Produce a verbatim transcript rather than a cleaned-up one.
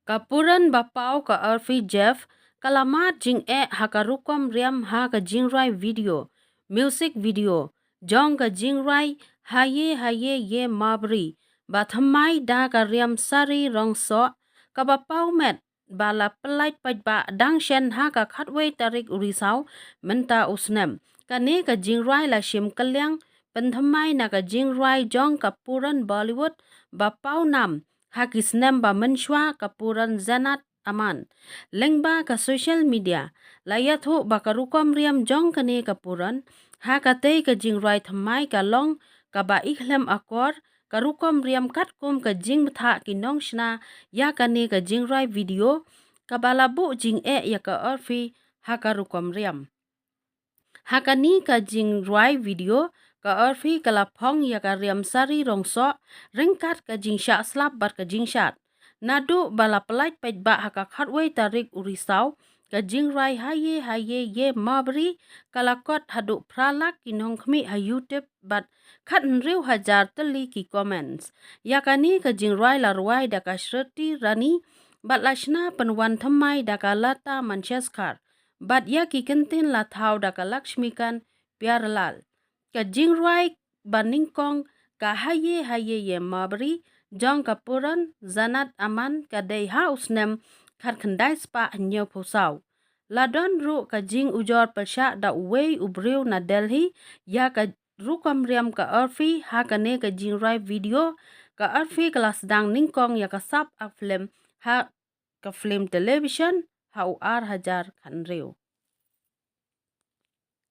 Ka puran ba paw ka Urfi Jeff ka la mad jingeh ha ka rukom riam ha ka jingrwai video, music video, jong ka jingrwai Haye Haye Ye Mabri, ba thymmai da ka riam Sari Rongsoh, ka ba paw met ba la pyllait paidbah dang shen ha ka khatwei tarik u Risaw mynta u snem. Kane ka jingrwai la shim kylliang pynthymmai na ka jingrwai jong ka puran Bollywood ba paw nam ha ki snem ba mynshuwa, ka puran Jannat Aman. Lyngba ka social media la ïathuh ba ka rukom riam jong kane ka puran ha katei ka jingrwai thymmai ka long ka ba ikhlem akor, ka rukom riam katkum ka jingbthah ki nongshna ïa kane ka jingrwai video, ka ba la buh jingeh ïa ka Urfi ha ka rukom riam. Ha kane ka jingrwai video, ka Urfi ka la phong ïa ka riam Sari Rongsoh ryngkat ka jingshah slap bad ka jingshad. Naduh ba la pyllait paidbah ha ka khatwei tarik u Risaw, ka jingrwai Haye Haye Ye Mabri ka la kot haduh phra lak ki nongkhmih ha YouTube bad khathynriew hajar tylli ki comments. Ïa kane ka jingrwai la rwai da ka Smriti Irani bad la shna pynwan thymmai da ka Lata Mangeshkar, bad ïa ki kyntien la thaw da ka Laxmikant Pyarelal. Ka jingrwai ba nyngkong ka Haye Haye Ye Mabri jong ka puran Jannat Aman ka dei ha u snem khatkhyndai spah hynñiewphew saw. La don ruh ka jingujor pyrshah da uwei u briew na Delhi ïa ka rukom riam ka Urfi ha kane ka jingrwai video. Ka Urfi ka la sdang nyngkong ïa ka sap ak film ha ka film television ha u ar hajar khathynriew.